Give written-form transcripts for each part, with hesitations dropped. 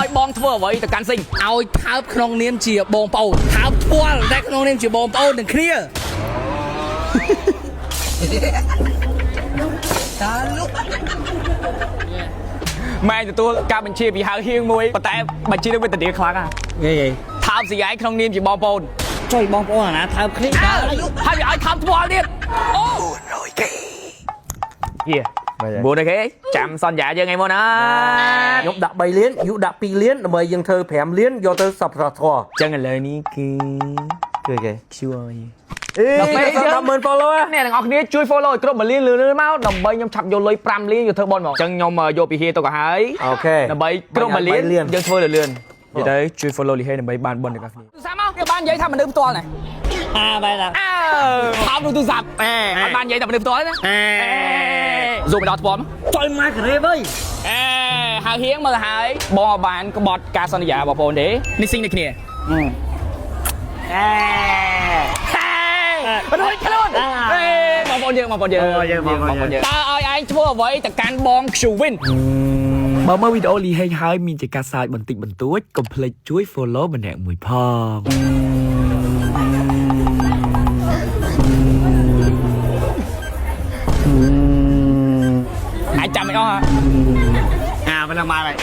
ឲ្យបងធ្វើអ្វីទៅកាន់ស៊ីង ឲ្យថើបក្នុងនាមជាបងប្អូនថើបថ្ពាល់តែក្នុងនាមជាបងប្អូននឹងគ្នា ម៉ែទទួលការបញ្ជាពីហៅហៀងមួយប៉ុន្តែបញ្ជានឹងវេទនាខ្លាំងហ่ะ ងាយ ថើបស៊ីឯងក្នុងនាមជាបងប្អូន ចុយបងប្អូនអាណាថើបគ្នា អើហើយវាឲ្យថើបថ្ពាល់ទៀតអូ 400K ហៀ 900K ចាំសន្យាយើងថ្ងៃមុនណា ខ្ញុំដាក់3លានយូដាក់2លានដើម្បីយើងធ្វើ5លានយកទៅសប្បុរសធម៌ ចឹងឥឡូវនេះគឺ គឺគេ ជួយ អេ ដល់ពេលយើង 100,000 follower អ្នកទាំងអស់គ្នាជួយ follow ឲ្យគ្រប់1លានលឿនៗមកដើម្បីខ្ញុំឆាប់យកលុយ5លានយកធ្វើបនមកចឹងខ្ញុំយកពីហៀទៅក៏ហើយ OK ដើម្បីគ្រប់1លាន 3លាន យើងធ្វើលឿននិយាយទៅជួយ follow លីហេដើម្បីបានបនទាំងអស់គ្នាទូរស័ព្ទមកគេបាននិយាយថាមនុស្សផ្ទាល់ណា អាបែរឡើង អើថោមទូរស័ព្ទអេអត់បាននិយាយតែមនុស្សផ្ទាល់ទេណាអេស៊ូមទៅដល់ថ្ពាល់មក ចុយម៉ាការ៉េវើយ អេហៅហៀងមើលហើយបងអត់បានក្បត់ការសន្យាបងប្អូនទេនេះស៊ីងដូចគ្នាអេហេរួចខ្លួនអេបងប្អូនយើងបងប្អូនយើងបងប្អូនយើងតើឲ្យឯងធ្វើអ្វីទៅកាន់បង Qwin បើមើលវីដេអូលីហេងហើយមានជាការសើចបន្តិចបន្តួចកុំភ្លេចជួយ follow ម្នាក់មួយផង អាចចាំមិនអស់ហ่ะ អាមិនឡើងមកហើយ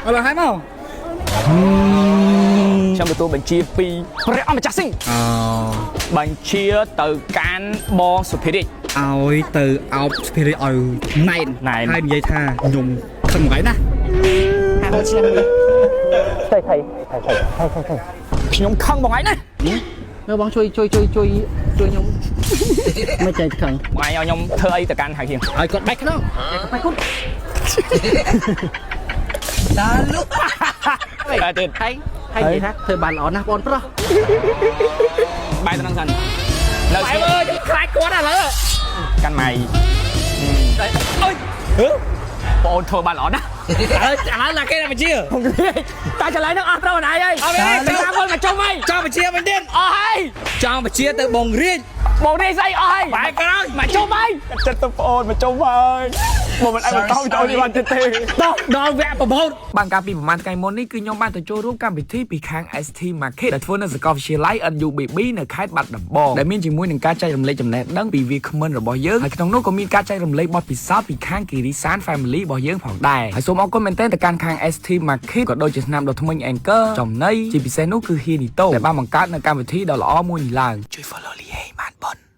អរហើយមក ខ្ញុំទទួលបញ្ជាពីព្រះអម្ចាស់ស៊ីង អូ បញ្ជាទៅកាន់បងសុភិរិទ្ធ ឲ្យទៅអោបស្ភិរិឲ្យណែន ណែន ហើយនិយាយថាខ្ញុំខឹងមួយថ្ងៃណា ខ្ញុំខឹងបងឯងណា នៅបងជួយជួយជួយជួយជួយខ្ញុំមិនចេះខឹង បងឯងឲ្យខ្ញុំធ្វើអីទៅកាន់ហៅហៀង ឲ្យគាត់បែកខ្នង តែទៀត ហើយហើយនិយាយថាធ្វើបានល្អណាស់បងប្រុស បាយទៅនឹងសិននៅ បែបអើយខ្លាចគាត់ឥឡូវ កាន់ម៉ៃអើយហឺបងអូនធ្វើបានល្អណាស់ ឥឡូវឥឡូវឡាគេដល់បញ្ជា តែចន្លែងនឹងអស់ត្រូវអនឯងហើយ អត់ទេ តាមคนមកជុំហើយ ចង់បញ្ជាវិញទៀត អស់ហើយ ចង់បញ្ជាទៅបងរាជ បងនេះស្អីអស់ហើយ បែកក្រោយ មកជុំហើយចិត្តទៅបងអូនមកជុំហើយបងមិនអាចបន្តវីដេអូនេះបានទៀតទេ តោះដល់វគ្គប្រមូល បានកាលពីប្រហែលថ្ងៃមុននេះគឺខ្ញុំបានទៅចូលរួមកម្មវិធីពីខាង ST Market ដែលធ្វើនៅសាកលវិទ្យាល័យ NUBB នៅខេត្តបាត់ដំបងដែលមានជាមួយនឹងការចែករំលែកចំណេះដឹងពីវាគ្មិនរបស់យើងហើយក្នុងនោះក៏មានការចែករំលែកបទពិសោធន៍ពីខាងគិរីសាន Family របស់យើងផងដែរហើយសូមអរគុណមែនទែនទៅកាន់ខាង ST Market ក៏ដូចជាស្នាមដ៏ធ្មេញ Anchor ចំណីជាពិសេសនោះគឺ Hinito ដែលបានបង្កើតនៅកម្មវិធីដ៏ល្អមួយនេះឡើងជួយ follow លីហេបានប៉ុន